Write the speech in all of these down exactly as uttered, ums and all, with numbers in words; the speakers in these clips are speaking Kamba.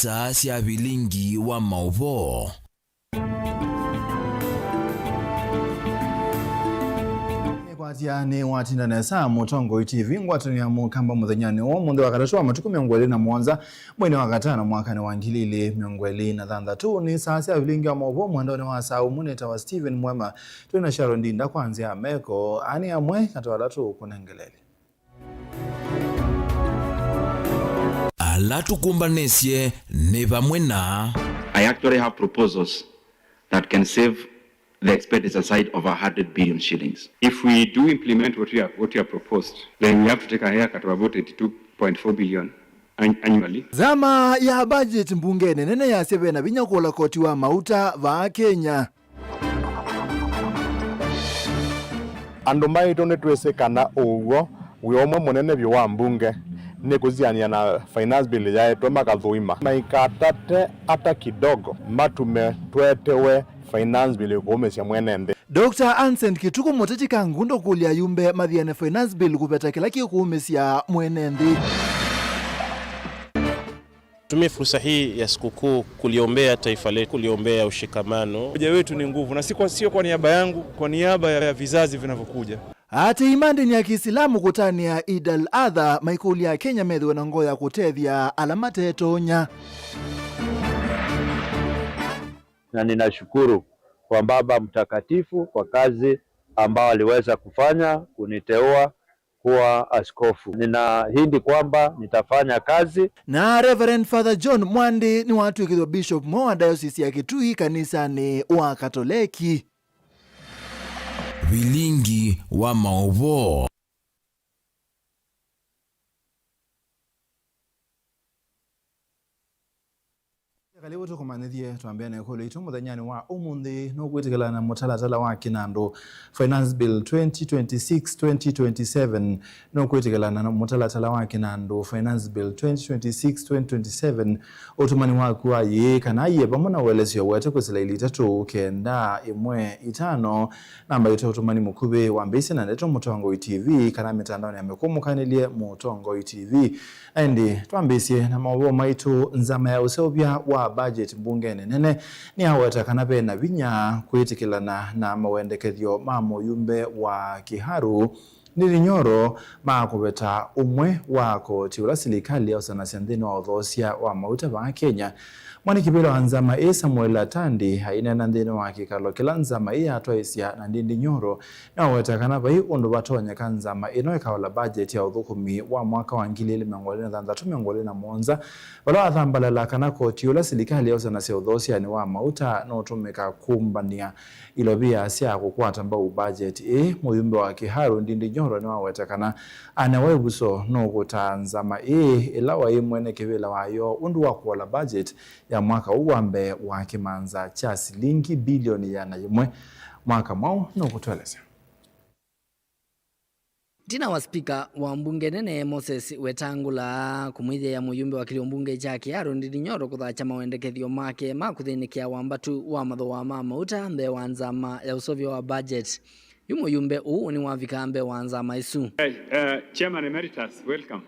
Saa sya vilingi wa maũvoo. Nĩkwatya nĩwatinda nesa Mũtongoi T V ngwatanĩo ya Mũkamba mũthenyanĩ wa ũmũnthĩ wa katatũ wa matukũ mĩongo ĩlĩ na mũonza mweinĩ wa katano mwakanĩ wa ngili ilĩ mĩongo ĩlĩ na thanthatũ. Nĩ saa sya vilingi wa maũvoo mwendaonĩ wa saa ũmwe. Nĩtawa Steven Mwema. Twĩ na Sharon Ndinda kwa nzĩa ya meko. Ani amwe katĩ wa ala tũkũnengelele. Ala tũkũmbanĩsye nĩ vamwe na. I actually have proposals that can save the expenditure side of a hundred billion shillings. If we do implement what we are, what we are proposed, then we have to take a haircut of about eighty-two point four billion an-, annually. Nzama ya budget mbungenĩ nene yasya vena vinya kũla koti wa mauta vaa Kenya. Andũ maitũ nĩtwĩsĩ kana ũw'o wĩ ũmwe mũnene vyũ wa mbunge nĩ kũsianĩa na finance bill yaetwe makathũima. Maikatate ata kidogo matume twetewe finance bill kũũmĩsya mwene nthĩ. Doctor Anson Kituku, mũteti Kangundo, kũlya ayumbe mathiane finance bill kũveta kĩla kĩkũũmĩsya mwene nthĩ. Tumie fursa hii ya sikukuu kuliombea taifa letu, kuliombea ushikamano. Umoja wetu ni nguvu, na si kwa, sio kwa niaba yangu, kwa niaba ya vizazi vinavyokuja. Atei ma ndĩni ya Kĩsilamu kũtanĩa Eid al-Adha maikũlya Akenya methĩwe na ngoo ya kũtethya ala matetonya. Na ninashukuru kwa Baba Mtakatifu kwa kazi ambayo aliweza kufanya kuniteua kuwa askofu. Ninaahidi kwamba nitafanya kazi. Na Reverend Father John Mwandi nĩwatw'ĩkĩthw'a Bishop mwe wa Diocese ya Kitui kanisanĩ wa Katoleki. Vilingi wa maũvoo. Kalivu tũkũmanyĩthye, twambĩa na ĩkũlyo itũ mũthenyanĩ wa ũmũnthĩ. Nũkwĩtĩkĩlana na mũtalatala wa kĩnandũ, Finance Bill twenty twenty-six twenty twenty-seven? Nũkwĩtĩkĩlana na mũtalatala wa kĩnandũ, Finance Bill twenty twenty-six twenty twenty-seven? Ũtũmani waku wa ĩĩ kana aiee vamwe na ũelesyo ũete kwĩsĩla ilĩ itatũ kenda ĩmwe itano. Namba itũ ya ũtũmani mũkuvĩ wambĩĩsye na ndeto Mũtongoi T V kana mĩtandaonĩ ya mĩkũmũkanĩlye Mũtongoi T V. Na ĩndĩ twambĩĩsye na maũvoo maitũ, nzama ya ũseũvya wa budget mbungenĩ nene nĩyaweta kana ve na vinya kwĩtĩkĩlana na mawendekethyo ma mũyumbe wa Kiharu Ndindi Nyoro ma kũveta ũmwe wa koti ũla silikalĩ yaũsanasya nthĩnĩ wa ũthoosya wa mauta vaa Kenya. Mwanĩkĩvĩla wa nzama ĩĩ Samuel Atandi aineena nthĩnĩ wa kĩkalo kĩla nzama ĩĩ yatwaĩsya na Ndindi Nyoro, nĩwaweta kana vai ũndũ vatonyeka nzama ĩno ĩkaola budget ya ũthũkũmi wa mwaka wa ngili ilĩ mĩongo ĩlĩ na thanthatũ mĩongo ĩlĩ na mũonza, vala wathambalala kana koti ũla silikalĩ yaũsanasya ũthoosyanĩ wa mauta nũtũmĩka kũmbany'a ilovia sya kũkwata mbau budget ĩĩ. Mũyumbe wa Kiharu Ndindi Nyoro nĩwaweta kana anewa ĩvuso nũkũtaa nzama ĩĩ ĩla waĩ mwene kĩvĩla wayo ũndũ wa kũola budget ya mwaka ũũ wa mbee wa kĩmanza kya silingi bilioni ĩana yĩmwe. Mwaka Mwaũ nũkũtũelesya. Ĩtina wa spika wa mbunge nene Moses Wetangula kũmwĩthĩĩa mũyumbe wa kĩlio mbunge kya Kiharu Ndindi Nyoro kũthakya mawendekethyo make ma kũthĩnĩkĩa wambatu wa mathooa ma mauta mbee wa nzama ya ũseũvyo wa budget, yu mũyumbe ũũ nĩwavika mbee wa nzama ĩsu. Hey, uh, Chairman Emeritus, welcome.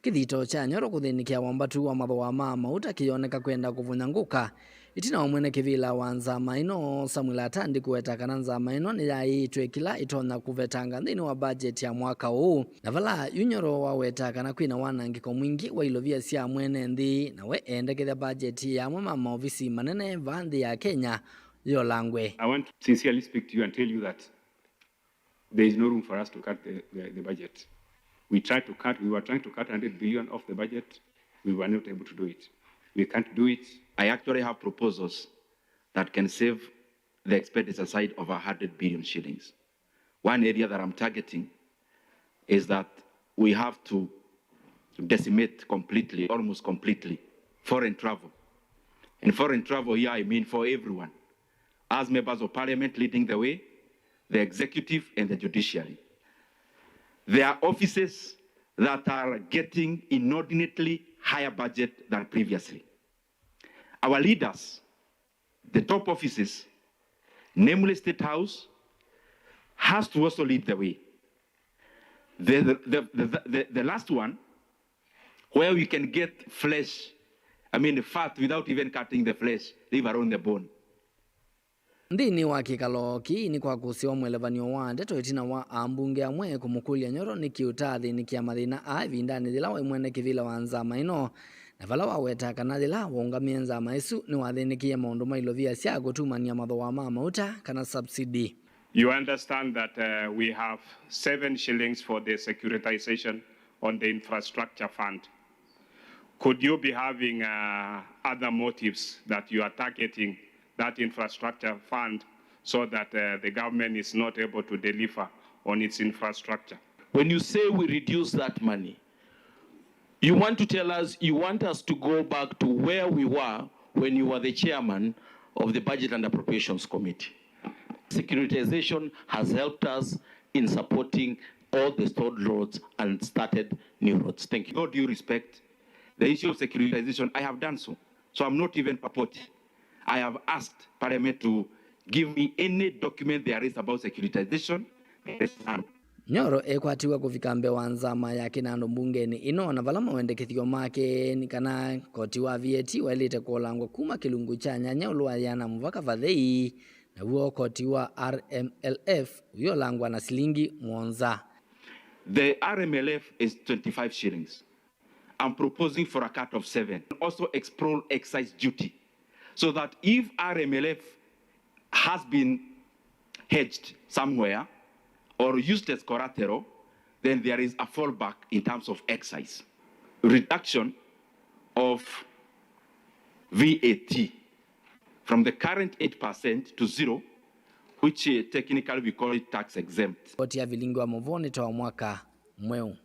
Kĩthito kya Nyoro kũthĩnĩkĩa wambatu wa mathooa ma mauta kĩyoneka kwenda kũvũnyangũka, ĩtina wa mwene kĩvĩla wa nzama ĩno, Samuel Atandi, kũweta kana nzama ĩno nĩyaĩĩtwe kĩla ĩtonya kũvetanga nthĩnĩ wa budget ya mwaka ũũ, na vala yu Nyoro waweta kana kwĩna wanangĩko mwingĩ wa ilovia sya mwene nthĩ, na we eendekethya budget ya amwe ma maovisi manene vaa nthĩ ya Kenya yĩolangwe. I want to sincerely speak to you and tell you that there is no room for us to cut the, the, the budget. We tried to cut, we were trying to cut hundred billion off the budget. We were not able to do it. We can't do it. I actually have proposals that can save the expenditure side of a hundred billion shillings. One area that I'm targeting is that we have to decimate completely, almost completely, foreign travel. And foreign travel here, I mean for everyone. As members of parliament leading the way, the executive and the judiciary. There are offices that are getting inordinately higher budget than previously. Our leaders, the top offices, namely State House, has to also lead the way. The, the, the, the, the, the last one where we can get flesh, I mean, fat without even cutting the flesh, leave alone the bone. Nthĩnĩ wa kĩkalo kĩĩ nĩ kwakũsĩwa mwelevan'yo wa ndeto ĩtina wa ambunge amwe kũmũkũlya Nyoro nĩkĩ ũtaathĩnĩkĩa mathĩna aa ĩvindanĩ yĩla waĩ mwene kĩvĩla wa nzama ĩno, na vala waweta kana yĩla waũngamĩe nzama ĩsu nĩwathĩnĩkĩie maũndũ ma ilovia sya kũtumany'a mathooa ma mauta kana subsidy. You understand that uh, we have seven shillings for the securitization on the infrastructure fund. Could you be having uh, other motives that you are targeting that infrastructure fund so that uh, the government is not able to deliver on its infrastructure? When you say we reduce that money, you want to tell us you want us to go back to where we were when you were the chairman of the Budget and Appropriations Committee. Securitization has helped us in supporting all the stalled roads and started new roads. Thank you. With all due respect, the issue of securitization, I have done so. So I'm not even purporting. I have asked Parliament to give me any document there is about securitization. There is none. Nyoro ekwatiwe kũvika mbee wa nzama ya kĩnandũ mbungenĩ ĩno, na vala mawendekethyo make nĩ kana koti wa V A T waĩlĩte kũolangwa kuma kĩlungu kya nyanya ũlũaĩa na mũvaka vathei, naw'o koti wa R M L F ũyolangwa na silingi mũonza. The R M L F is twenty-five shillings. I'm proposing for a cut of seven. Also explore excise duty so that if R M L F has been hedged somewhere or used as collateral, then there is a fallback in terms of excise. Reduction of V A T from the current eight percent to zero, which uh, technically we call it tax exempt. Koti ya vilingi wa mũvoo nĩ ta wa mwaka mweũ.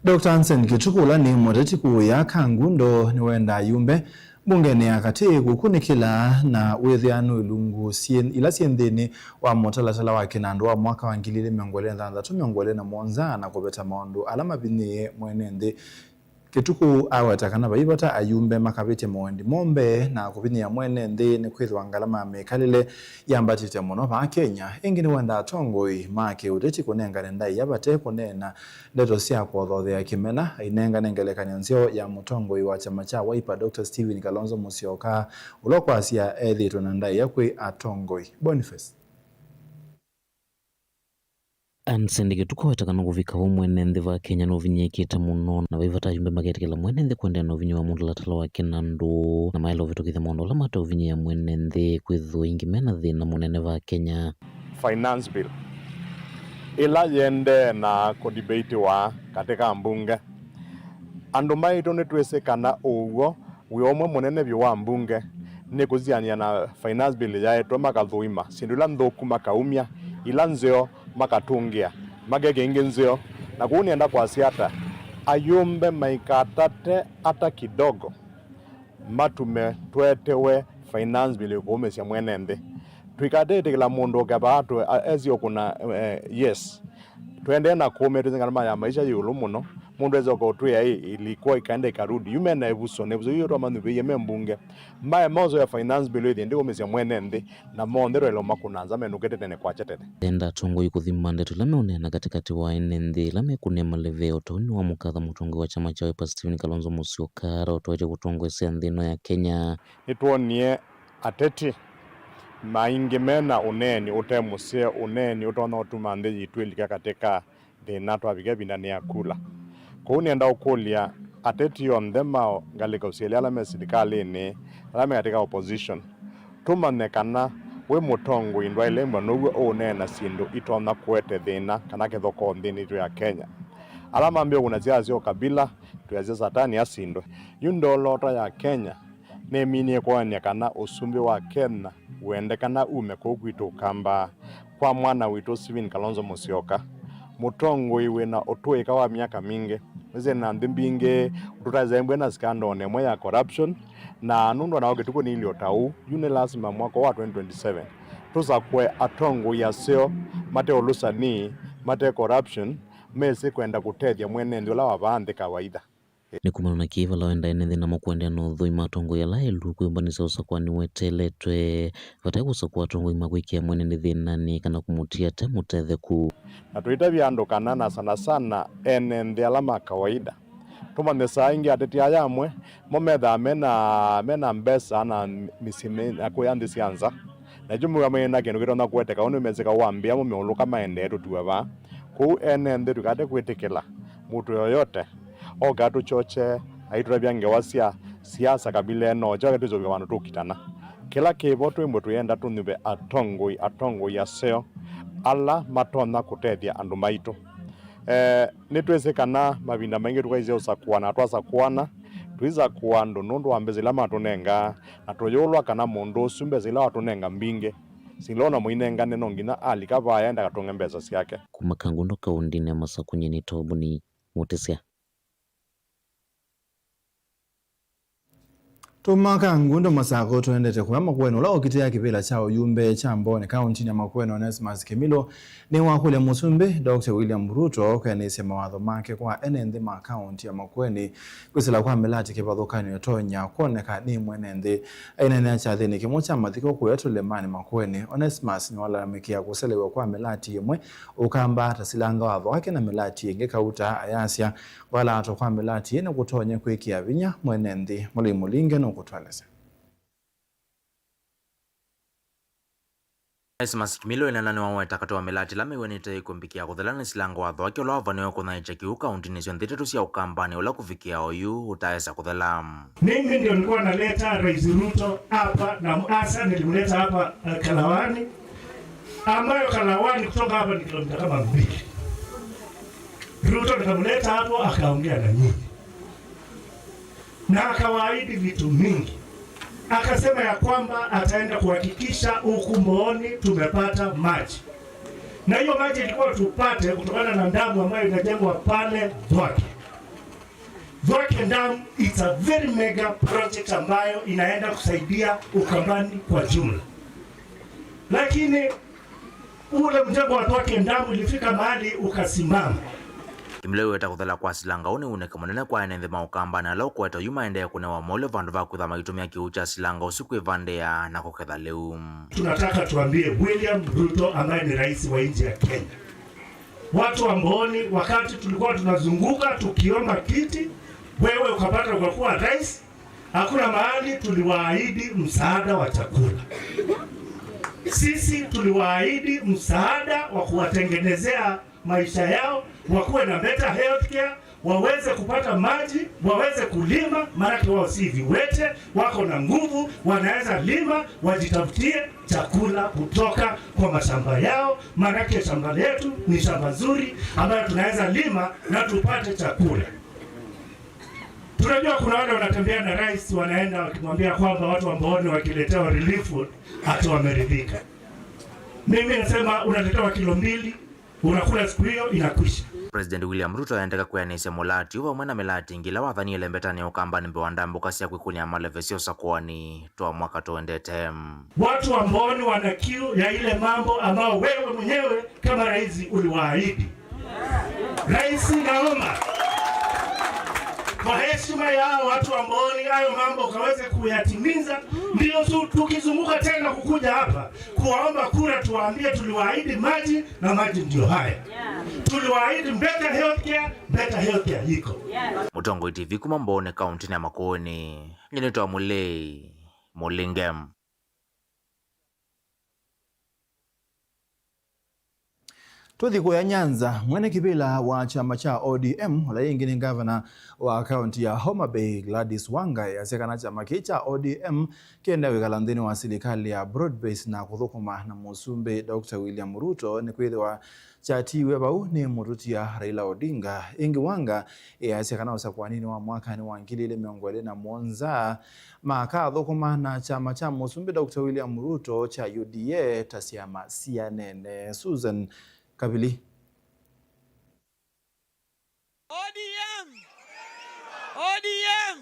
Doctor Anson Kĩtukũ, ũla nĩ mũteti kũũya Kangundo, nĩwendaa ayumbe mbungenĩ ya katĩ kũkunĩkĩla na wĩthĩanu ilungu syĩ, ila syĩ nthĩnĩ wa mũtalatala wa kĩnandũ wa mwaka wa ngili ilĩ mĩongo ĩlĩ na thanthatũ, mĩongo ĩlĩ na mũonza na kũveta maũndũ ala mavinyĩĩe mwene nthĩ. Kĩtukũ aweta kana vai vata ayumbe makavĩtya mawendi moo mbee na kũvinyĩĩa mwene nthĩ nĩkwĩthĩwa ngalama ya mĩkalĩle yambatĩte mũno vaa Kenya. Ĩngĩ nĩwendaa atongoi ma kĩũteti kũnengane ndaĩa vate kũneena ndeto sya kũthothea kĩmena, ainengane ngelekany'o nzeo ya mũtongoi wa kyama kya Wiper, Doctor Stephen Kalonzo Musyoka, ũla kwasya ethĩĩtwe na ndaĩa kwĩ atongoi. Boniface. Anson Kĩtukũ aweta kana kũvika vau mwene nthĩ vaa Kenya nũvinyĩĩkĩte mũno, na vai vata ayumbe maketĩkĩla mwene nthĩ kũendeea na ũvinyĩĩo wa mũtalatala wa kĩnandũ, na maĩle ũvĩtũkĩthya maũndũ ala mateũvinyĩĩa mwene nthĩ, kwĩthĩwa ĩngĩ mena thĩna mũnene vaa Kenya. Finance bill ĩla yĩendee na kũdibeitiwa katĩ ka mbunge. Andũ maitũ nĩtwĩsĩ kana ũw'o wĩ ũmwe mũnene vyũ wa mbunge nĩ kũsianĩa na finance bill yaetwe, makathũima syĩndũ ila nthũku makaumya, ila nzeo makatũngĩa, makekĩa ingĩ nzeo. Na kwoou nĩenda kwasya ata ayũmbe maikatate ata kidogo matume twetewe finance bill ĩkũũmĩsya mwene nthĩ. Tũikatĩtĩkĩla mũndũ ũke vaa tũ- a- esi ũkũna, eh, yes. Tũendee na kũũmĩa twĩsĩ ngalama ya maisha yĩ ĩũlũ mũno. Mũndũ esa ũka ũtwĩa ĩ, ilikuwa ikaenda ikarudi. Yu mena ĩvuso, na ĩvuso yu twamanyuvĩie me mbunge. Mae maũsũvĩa finance bill ĩthĩ ndĩũmĩsya mwene nthĩ, na monthe twaĩle ũmakũna nza menũkĩte tene kwakya tene. Enda atongoi kũthima ndeto ila meũneena katĩkatĩ wa ene nthĩ ila mekũnĩa maleve o ta ũu nĩwamũkatha mũtongoi wa kyama kya Wiper Stephen Kalonzo Musyoka ũla ũtwaĩte kũtongoesya nthĩ ĩno ya Kenya. Nĩtwonie ateti maingĩ me na ũneeni ũte mũseo, ũneeni ũtonya ũtuma nthĩ yitũ ĩlika katĩ ka thĩna twavika ĩvindanĩ ya kula. Kwoou nĩenda ũkũlya ateti onthe ma ngalĩko syelĩ ala me silikalĩnĩ, ala me katĩ ka opposition, tũmanye kana wĩ mũtongoi ndwaĩle ĩmbwa now'o ũũneena syĩndũ itonya kũete thĩna kana kĩthokoo nthĩnĩ yitũ ya Kenya. Ala mambĩĩe kũna siasa sya ũkabila, twĩasya Satani asindwe. Yu ndolota ya Kenya nĩminie kwonany'a kana ũsumbĩ wa Kenya wendekana ume kũu kwitũ Ũkamba kwa mwana witũ Stephen Kalonzo Musyoka, mũtongoi wĩ na ũtũĩka wa myaka mingĩ. Nĩsĩ na nthĩ mbingĩ tũtaĩsembwe na scandal ĩmwe ya corruption, na nũndũ anao kĩtukũ nĩ ilio ta ũu, yu nĩ lasima mwaka wa twenty twenty-seven tũsakũe atongoi aseo mate ũlũsani, mate corruption, mesĩ kwenda kũtethya mwene nthĩ ũla wa vaa nthĩ kawaida. Nĩ kumana na kĩĩ vala wendae nĩ thĩna mũkũendeea na ũthũi ma atongoi ala elũ kwĩ mbani sya ũsakũani weteeletwe, vate kũsakũa atongoi makwĩkĩa mwene nĩ thĩnanĩ kana kũmũtia ate mũtetheku. Na tũitavya andũ kana, na sana sana ene nthĩ ala ma kawaida, tũmanyĩsaa ĩngĩ ateti aya amwe mo methaa mena, mena mbesa na mĩsyĩ mĩ-, na kũya nthĩ sya nza. Na ĩkyo mĩw'a maina kĩndũ kĩtonya kũeteka, ũndũ mĩsĩka wambĩa mũmĩũlũka maendee tũtiwe vaa. Kwoou ene nthĩ tũikate kwĩtĩkĩla mũndũ yoyote oka atũkyokye aitũtavya ngewa sya siasa kabila ĩno, kyoke twĩsũvĩka vandũ tũkitana. Kĩla kĩvo twĩmbwe tũyenda tũnyuve atongoi, atongoi aseo ala matonya kũtethya andũ maitũ. Eh, nĩtwĩsĩ kana mavinda maingĩ tũkaisye ũsakũana, twasakũana, tũisakũa andũ nũndũ wa mbesa ila matũnengaa, na tũyũlwa kana mũndũ ũsu mbesa ila watũnenga mbingĩ, sila ona mũinengane no nginya alika vaya ndakatũnge mbesa syake. Kuma Kangundo kaũndĩnĩ ya Masakũ, nyie nĩ Tobuni Mũtĩsya. Tuma Kangundo Masakũ tũendete kũya Makueni, ũla ũkitĩa kĩvĩla kya ũyumbe kya Mbooni kaũntĩnĩ ya Makueni, Onesmus Kĩmilũ, nĩwakũlya Mũsumbĩ Doctor William Ruto kwĩanĩsya mawatho make kwa ene nthĩ ma kaũntĩ ya Makueni kwĩsĩla kwa mĩlatĩ kĩvathũkany'o ĩtonya kwoneka nĩ mwene nthĩ. Aineenea kyathĩnĩ kĩmwe kya mathiko kũya Tũlĩmanĩ Makueni, Onesmus nĩwalalamĩkĩa kũselew'a kwa mĩlatĩ ĩmwe Ũkamba ta silanga watho wake na mĩlatĩ ĩngĩ kauta ayasya kwalaatwa kwa mĩlatĩ ĩĩ nĩkũtonye kwĩkĩa vinya mwene nthĩ. Mũlei Mũlinge nũkũtũelesya. Onesmus Kĩmilũ ĩnena nĩwaweta katĩ wa mĩlatĩ ĩla mĩw'anĩte ĩkũmbĩkĩa kũthela nĩ silanga watho wake ũla wavaniwe kũnyaĩĩkya kĩw'ũ kaũntĩnĩ syonthe itatũ sya Ũkambanĩ ũla kũvikĩa oyu ũtaesa kũthela. Mimi ndio nilikuwa naleta Rais Ruto hapa na hasa nilimleta hapa, eh, Kalawani, ambayo Kalawani kutoka hapa ni kilomita kama mbili. Ruto nikamleta hapo akaongea na nyinyi. Na akawaahidi vitu mingi. Akasema ya kwamba ataenda kuhakikisha huku Mbooni tumepata maji. Na hiyo maji ilikuwa tupate kutokana na damu ambayo inajengwa pale Thwake. Thwake Dam, it's a very mega project ambayo inaenda kusaidia Ukambani kwa jumla. Lakini ule mjengo wa Thwake Dam ilifika mahali ukasimama. Kĩmilũ ĩweta kũthela kwa silanga ũũ nĩ unĩke mũnene kwa ene nthĩ ma Ũkambanĩ ala ũkũete oyu maendee kũnewa maũlyo vandũ va kwĩtha maitũmĩa kĩw'ũ kya silanga ũsu kwĩvandĩa na kũketha lĩu. Tunataka tuambie William Ruto ambaye ni rais wa nchi ya Kenya, watu wa Mbooni, wakati tulikuwa tunazunguka tukiomba kiti, wewe ukapata ukakuwa rais, hakuna mahali tuliwaahidi msaada wa chakula. Sisi tuliwaahidi msaada wa kuwatengenezea maisha yao, wakuwe na better healthcare, waweze kupata maji, waweze kulima, maanake wao si viwete, wako na nguvu, wanaweza lima, wajitafutie chakula kutoka kwa mashamba yao, maanake shamba letu ni shamba zuri ambayo tunaweza lima na tupate chakula. Tunajua kuna wale wanatembea na rais, wanaenda wakimwambia kwamba watu wa Mbooni wakiletewa relief food ati wameridhika. Mimi nasema unaletewa kilo mbili, unakula siku hiyo, inakwisha. President William Ruto aendeka kwĩanĩsya mũlatĩ ũũ vamwe na mĩlatĩ ĩngĩ ĩla wathani ĩlembetanĩa Ũkambanĩ mbee wa ndambũka sya kwĩkũnĩa maleve sya ũsakũani twa mwaka tũendete. Watu wa Mbooni wana kiu ya ile mambo ambayo wewe mwenyewe kama rais uliwaahidi. Rais, naomba kwa heshima ya hao watu wa Mbooni, hayo mambo ukaweze kuyatimiza, ndio tu-, tukizunguka tena kukuja hapa kuwaomba kura, tuwaambie tuliwaahidi maji na maji ndio haya. Tuliwaahidi better healthcare, better healthcare iko. Mũtongoi T V kuma Mbooni, kaũntĩnĩ ya Makueni, nyie nĩtawa Mũlei Mũlinge. Tũthi kũya Nyanza, mwene kĩvĩla wa kyama kya O D M, ũla ĩngĩ nĩ ngavana wa kaũntĩ ya Homa Bay, Gladys Wanga, easya kana kyama kĩĩ kya O D M kĩendee kwĩkala nthĩnĩ wa silikalĩ ya broad based na kũthũkũma na Mũsumbĩ Doctor William Ruto, nĩkwĩthĩwa kyatiiwe vau nĩ mũtũtia Raila Odinga. Ĩngĩ Wanga easya kana ũsakũaninĩ wa mwakanĩ wa ngili ilĩ mĩongo ĩlĩ na mũonza, makathũkũma na kyama kya Mũsumbĩ Doctor William Ruto kya U D A ta syama syanene. Susan Kavili. O D M! O D M!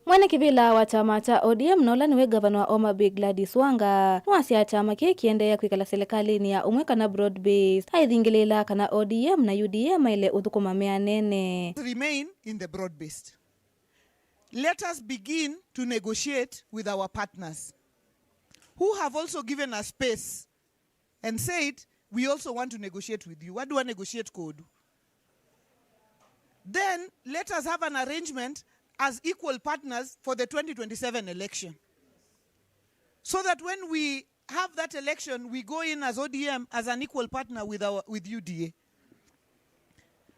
Mwene kĩvĩla wa kyama kya O D M na ũla nĩwe ngavana wa Homa Bay Gladys Wanga nĩwasyaa kyama kĩĩ kĩendeea kwĩkala silikalĩnĩ ya ũmwe kana broad based, aithingĩlĩĩla kana O D M na U D A maĩle ũthũkũma meanene. Remain in the broad based. let us begin to negotiate with our partners who have also given us space and said, "We also want to negotiate with you." What do I negotiate, Kodu? Then let us have an arrangement as equal partners for the twenty twenty-seven election, so that when we have that election, we go in as O D M as an equal partner with our, with U D A.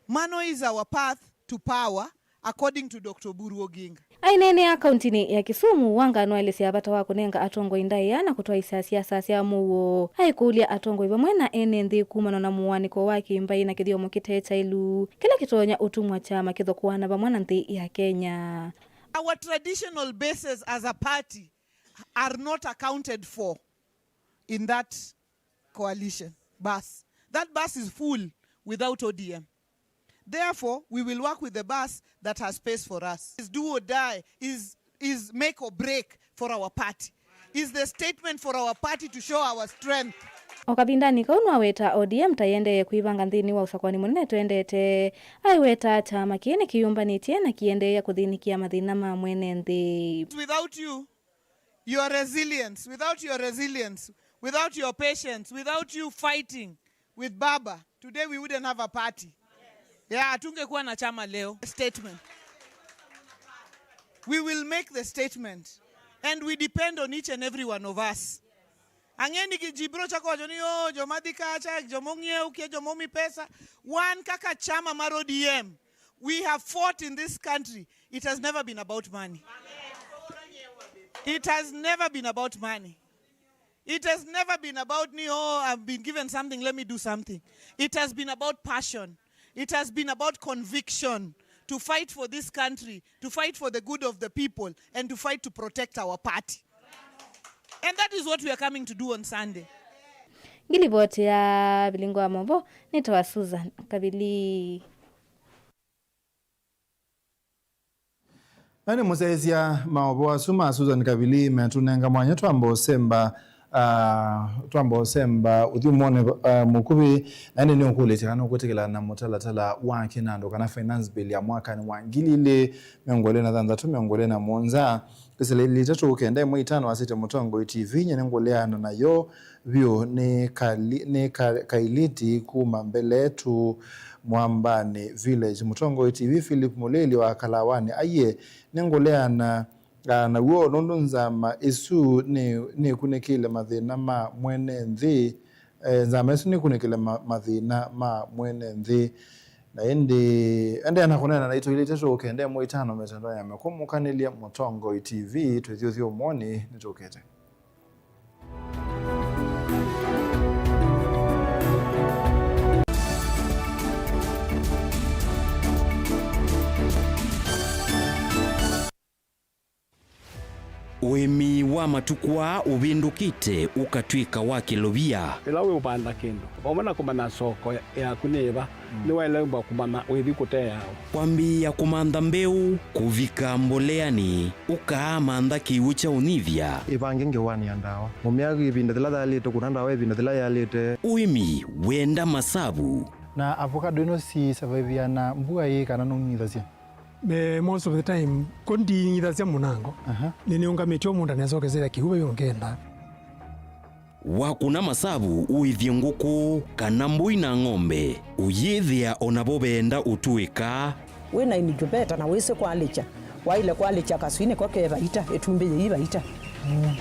Mano is our path to power, according to Doctor Oburu Oginga. Aineenea kauntinĩ ya Kisumu, Wanga nwaelesya vata wa kũnenga atongoi ndaĩa na kũtwaĩsya siasa sya mũuo. Aikũlya atongoi vamwe na ene nthĩ kumana na mũanĩko wa kĩmbaĩ na kĩthyomo kĩte kyailu, kĩla kĩtonya ũtumwa kyama kĩthokũana vamwe na nthĩ ya Kenya. Our traditional bases as a party are not accounted for in that coalition bus. That bus is full without O D M. Therefore, we will work with the bus that has space for us. Is do or die, is, is make or break for our party. Is the statement for our party to show our strength. O kavindanĩ kau, nĩwaweta O D M ta ĩendee kwĩvanga nthĩnĩ wa ũsakũani mũnene twendete. Aiweta kyama kĩĩ nĩkĩyũmbanĩtye na kĩendeea kũthĩnĩkĩa mathĩna ma mwene nthĩ. Without you, your resilience, without your resilience, without your patience, without you fighting with Baba, today we wouldn't have a party. Yeah, hatungekuwa na chama leo. Statement. We will make the statement. And we depend on each and every one of us. Ang'eni kijibiro chako wacho ni, "Oh, joma dhikacha, jomo ng'iew, ke jomo mi pesa." Wan kaka chama mar O D M, we have fought in this country. It has never been about money. It has never been about money. It has never been about ni, "Oh, I've been given something, let me do something." It has been about passion. It has been about conviction to fight for this country, to fight for the good of the people, and to fight to protect our party. And that is what we are coming to do on Sunday. Ngilivoti ya vilingo wa movo nĩ twa Susan Kavili. Na nĩ mũsyaĩĩsya maũvoo asu ma Susan Kavili metũnenga mwanya twamba ũsemba, ah, twamba ũsemba ũthyũmũonĩ, ah, mũkuvĩ, na ĩndĩ nĩũkũlĩtye kana nũkwĩtĩkĩla na mũtalatala wa kĩnandũ kana finance bill ya mwakanĩ wa ngili ilĩ mĩongo ĩlĩ na thanthatũ, mĩongo ĩlĩ na mũonza. Ĩsila ilĩ itatũ kenda ĩmwe itano asĩte Mũtongoi T V, nye nĩngũleana nayo vyũ nĩ Kali-, nĩ Ka-, Kailiti kuma Mbeletu Mwambanĩ Village. Mũtongoi T V Philip Mũlĩli wa Kalawanĩ aiye, nĩngũleana, ah, naw'o nũndũ nzama ĩsu nĩ, nĩkunĩkĩile mathĩna ma mwene nthĩ. Eh, nzama ĩsu nĩkunĩkĩle ma-, mathĩna ma mwene nthĩ. Na ĩndĩ, endeea na kũneena naitũ ilĩ itatũ kenda ĩmwe itano mĩtandao ya mĩkũmũkanĩlye Mũtongoi T V, twĩthyũthyũmũonĩ nĩtũkĩte. Ũĩmi wa matukũ aa ũvĩndũkĩte ũkatw'ĩka wa kĩlovia. Ĩla wĩũvanda kĩndũ, vamwe na kũmanya soko yaku nĩ ĩva, nĩwaĩle kũmanya ũithi kũteawa. Kwambĩĩa kũmantha mbeũ, kũvika mboleanĩ, ũkaamantha kĩw'ũ kya ũnyivya. Ĩvange ngewanĩ ya ndawa. Mũmĩa ĩvinda yĩla yaĩlĩte, kũna ndawa ĩvinda yĩla yaĩlĩte. Ũĩmi wenda masavu. Na avocado ĩno si survive na mbua ĩĩ kana nũng'ithasya? Me, most of the time, ko ndiing'ithasya mũnango. Aha. Nĩnĩũngamĩtye o mũndũ anesokesera kĩw'ũ vau ũngenda. Wakũna masavu ũĩthye ngũkũ kana mbũi na ng'ombe, ũyĩthĩa o navo veenda ũtũĩka. Wĩ na incubator na wĩsĩ kwalĩkya, waĩle kwalĩkya kaswinĩ ko ke vaita, ĩtumbĩ yĩi vaita.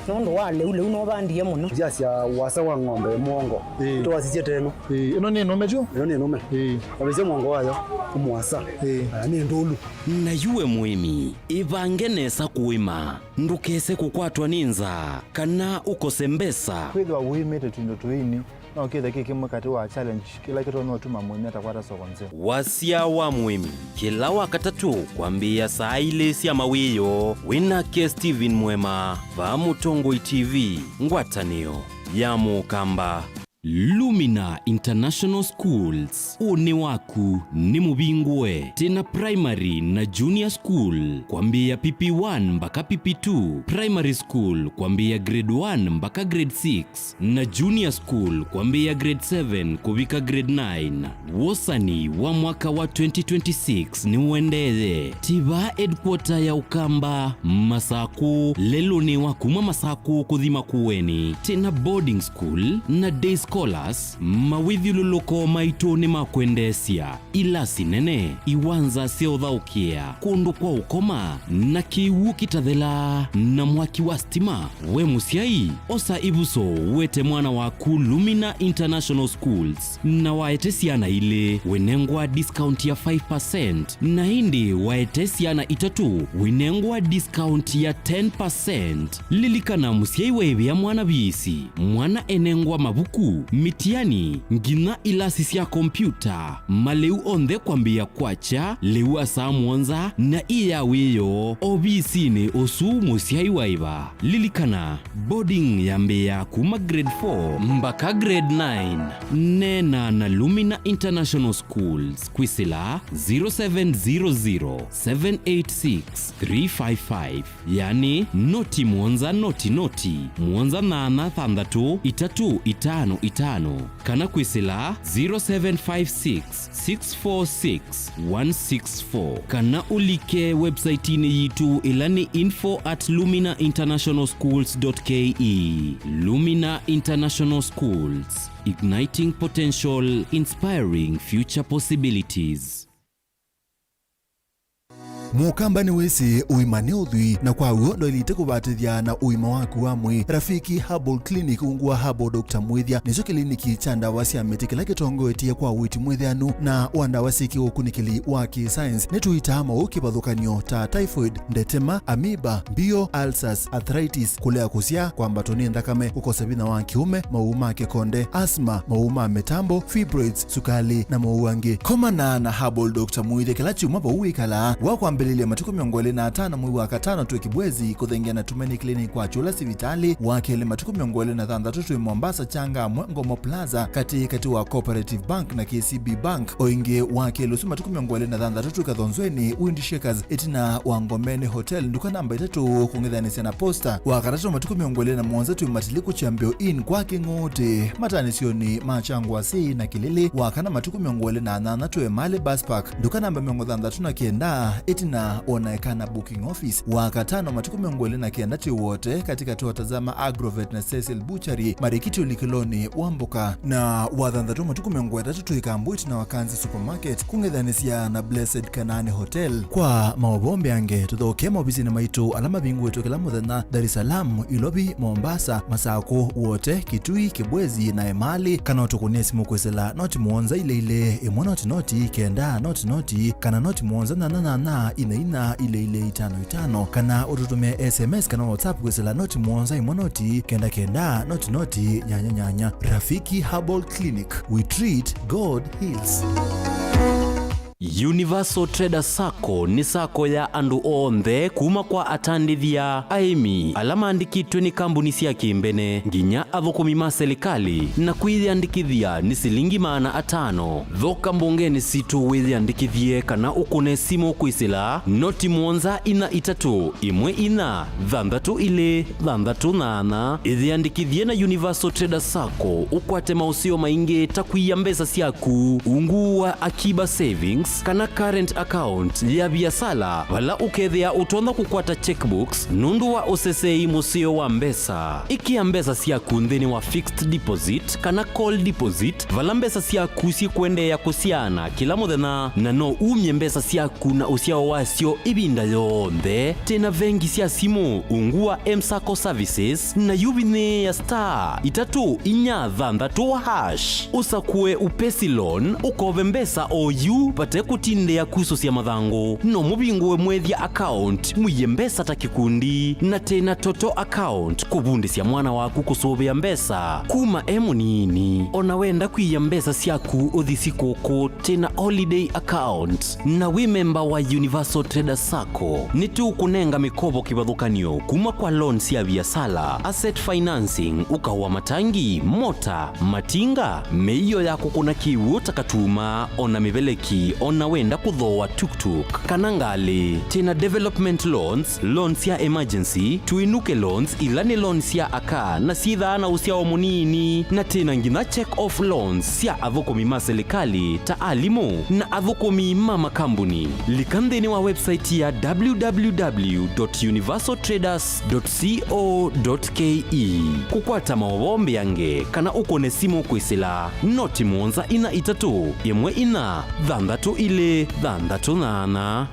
Nũndũ wa lĩu, lĩu nũvandie mũno. Ndyasya wasa wa ng'ombe mũongo. Ĩĩ. Twasisye teno. Ĩĩ, ĩno nĩ nũme tyo? Ĩno nĩ nũme. Ĩĩ. Wavĩsya mũongo wayo, mũasa. Ĩĩ. Aya nĩ ndũlu. Na yu we mũĩmi, ĩvange nesa kũĩma. Ndũkese kũkwatwa nĩ nzaa, kana ũkose mbesa. Kwĩthĩwa wĩmĩte tũindo tũini, no kĩthe kĩ kĩmwe katĩ wa challenge kĩla kĩtonya ũtuma mũĩmi atakwata soko nzeo. Wasya wa mũĩmi, kĩla Wakatatũ kwambĩĩa saa ilĩ sya mawĩoo, wĩ nake Stephen Mwema, vaa Mũtongoi T V, ngwatanĩo ya Mũkamba. Lumina International Schools, ũnĩ waku nĩ mũvingũe. Twĩna primary na junior school, kwambĩĩa P P one mpaka P P two, primary school, kwambĩĩa grade one mpaka grade six, na junior school, kwambĩĩa grade seven kũvika grade nine. Wosani wa mwaka wa twenty twenty-six nĩũendee. Tiva headquarter ya Ũkamba, Masakũ, lelũnĩ wa kuma Masakũ kũthi Makueni. Twĩna boarding school na day scholars, mawĩthyũlũlũko maitũ nĩ ma kwendeesya, ilasi nene, iwanza sya ũthaũkĩa, kũndũ kwa ũkoma, na kĩw'ũ kĩtathelaa, na mwaki wa stima. We mũsyai, osa ĩvuso wete mwana waku Lumina International Schools, na waete syana ilĩ, wĩnengwa discount ya five percent, na ĩndĩ waete syana itatũ, wĩnengwa discount ya ten percent. Lilikana, mũsyai waĩvĩa mwana viisi, mwana enengwa mavuku, mĩtiani, nginya ilasi sya kompyuta, malĩu onthe kwambĩĩa kwakya lĩu wa saa mũonza na ĩ ya wĩoo ovisinĩ ũsu mũsyai waĩva. Lilikana, boarding yambĩĩa kuma grade four mpaka grade nine. Neena na Lumina International Schools kwĩsĩla zero seven zero zero, seven eight six, three five five, yani noti mũonza noti noti, mũonza nana thanthatũ itatũ itano itano, kana kwĩsĩla zero seven five six, six four six, one six four, kana ũlike website-inĩ yitũ ĩla nĩ info at lumina international schools dot K E. Lumina International Schools, igniting potential, inspiring future possibilities. Mũkamba nĩwĩsĩ ũima nĩ ũthwii, na kwa w'o ndwaĩlĩte kũvatĩthya na ũima waku wa mwĩĩ. Rafiki Herbal Clinic, ungu wa Herbal Doctor Mwĩthya, nĩkyo kĩliniki kya ndawa sya mĩtĩ kĩla kĩtongoetye kwa ũiiti mwĩthĩanu na wa ndawa syĩ kĩũkunĩkĩli wa kĩ-science. Nĩtũitaa maũũ kĩvathũkany'o ta typhoid, ndetema, amoeba, mbio, ulcers, arthritis, kũlea kũsyaa, kwambatwa nĩ nthakame, kũkosa vinya wa kĩũme, maũũ ma kĩkonde, asthma, maũũ ma mĩtambo, fibroids, sukali, na maũũ angĩ. Komana na Herbal Doctor Mwĩthya kĩla kyumwa vau wĩkalaa. Wa kwambĩlĩlya matukũ mĩongo ĩlĩ na atano mwei wa katano twĩ Kibwezi, kũthengeana na Tumaini Clinic kwa Kyũla sivitalĩ. Wa kelĩ matukũ mĩongo ĩlĩ na thanthatũ twĩ Mombasa, Changamwe, Ngomo Plaza, katĩ katĩ wa Cooperative Bank na K C B Bank. O ĩngĩ, wa kelĩ ũsu matukũ mĩongo ĩlĩ na thanthatũ twĩ Kathonzweni, Wind Shakers, ĩtina wa Ngomeni Hotel, nduka namba itatũ, kũng'ethanĩsya na posta. Wa katatũ matukũ mĩongo ĩlĩ na mũonza twĩ Matiliku Kyambĩo Inn kwa Kĩng'ũũtĩ, matanĩsyonĩ ma Kyangwasĩ na Kĩlĩlĩ. Wa kana matukũ mĩongo ĩlĩ na nyanya twĩ Emali Bus Park, nduka namba mĩongo thanthatũ na kenda, ĩtina wa Naekana Booking Office. Wa katano matukũ mĩongo ĩlĩ na kenda twĩ Wote, katĩ katĩ wa Tazama Agrovet na Cecil Butchery, marikiti ũlikĩlonĩ wa mboka. Na wa thanthatũ matukũ mĩongo ĩtatũ twĩ Kambu ĩtina wa Kanzi Supermarket, kũng'ethanĩsya na Blessed Kanaani Hotel. Kwa maũvoo mbeange, tũthokee maovisinĩ maitũ ala mavingũĩtwe kĩla mũthenya, Dar es Salaam, Ilovi, Mombasa, Masakũ, Wote, Kitui, Kibwezi, na Emali, kana ũtũkũnĩe simũ kwĩsĩla noti mũonza ilĩ ilĩ, ĩmwe noti noti, kenda noti noti, kana noti mũonza nyanya nyanya, ina ina, ilĩ ilĩ, itano itano, kana ũtũtũmĩe S M S kana WhatsApp kwĩsĩla noti mũonza ĩmwe noti, kenda kenda, noti noti, nyanya nyanya. Rafiki Herbal Clinic, we treat, God heals. Universal Trader Sacco nĩ sacco ya andũ onthe, kuma kwa atandĩthya, aĩmi, ala maandĩkĩtwe nĩ kambuni sya kĩmbene, nginya athũkũmi ma silikalĩ, na kwĩyĩandĩkĩthya nĩ silingi maana atano. Thoka mbongenĩ sitũ wĩyĩandĩkĩthye kana ũkũne simũ kwĩsĩla noti mũonza inya itatũ, ĩmwe inya, thanthatũ ilĩ, thanthatũ nyanya. Ĩyĩandĩkĩthye na Universal Trader Sacco, ũkwate maũseo maingĩ ta kũia mbesa syaku ungu wa Akiba Savings kana current account ya viasala, vala ũkethĩa ũtonya kũkwata checkbooks nũndũ wa ũsesei mũseo wa mbesa. Ĩkĩa mbesa syaku nthĩnĩ wa fixed deposit kana call deposit, vala mbesa syaku syĩkũendeea kũsyaana kĩla mũthenya, na no umye mbesa syaku na ũsyao wasyo ĩvinda yonthe. Twĩna vengi sya simũ ungu wa M-Sacco Services, na yu vinyĩĩa star itatũ inya thanthatũ hash, ũsakũe Upesi Loan, ũkove mbesa o yu vate Kũtindĩa kusũsya mathangũ, no mũvingũe Mwethya account, mũie mbesa ta kĩkundi, na Tena Toto account, kũvundĩsya mwana waku kũsũvĩa mbesa kuma e mũnini. O na wenda kwia mbesa syaku ũthi sikũkũ, Tena Holiday account, na wĩ memba wa Universal Traders Sacco, nĩtũkũnenga mĩkovo kĩvathũkany'o kuma kwa loan sya viasala, asset financing, ũkao wa matangi, mota, matinga, mĩio ya kũkũna kĩw'ũ ta katuma, o na mĩveleki, o na wenda kũthooa tuktuk kana ngalĩ. Twĩ na development loans, loans sya emergency, tũinũke loans, ila nĩ loans sya aka na syĩthaa na ũsyao mũnini, na twĩ na nginya check off loans sya athũkũmi ma silikalĩ ta alimũ na athũkũmi ma makambuni. Lika nthĩnĩ wa website ya w w w dot universal traders dot co dot k e. Kũkwata maũvoo mbĩange kana ũkũne simũ kwĩsĩla noti mũonza inya itatũ, ĩmwe inya, thanthatũ ilĩ, thanthatũ nyanya.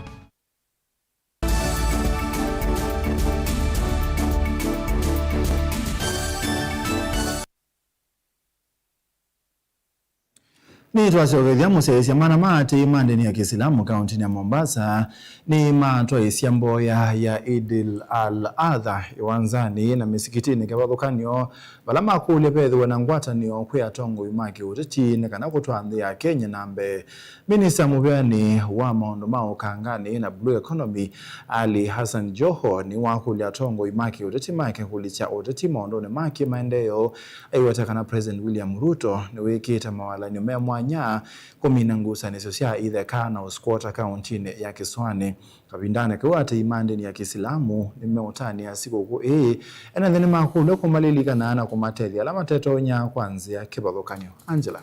Nĩtwasyokethya mũsyaĩĩsya. Mana ma atĩĩi ma ndĩni ya Kĩsilamu kaũntĩnĩ ya Mombasa nĩmatwaĩsya mboya ya Idil al-Adha ĩwanzanĩ na mĩsikitĩnĩ kĩvathũkany'o, vala makũlya vethĩwe na ngwatanĩo kwĩ atongoi ma kĩũteti nĩ kana kũtwaa nthĩ ya Kenya na mbee. Minista mũvĩanĩ wa maũndũ ma ũkanganĩ na blue economy, Ali Hassan Joho, nĩwakũlya atongoi ma kĩũteti make kũlikya ũteti maũndũnĩ ma kĩmaendeeo, aiweta kana President William Ruto nĩwĩkĩte mawalany'o me mwanya kũmina ngusanĩsyo sya itheka na ũskwota kaũntĩnĩ ya Kĩsũanĩ. Kavindanĩ kau, atĩĩi ma ndĩni ya Kĩsilamu nĩmeũtanĩa sikũkũ ĩĩ, ene nthĩ nĩmakũlw'a kũmalilikana na kũmatethya ala matetonya kwa nzĩa kĩvathũkany'o. Angela.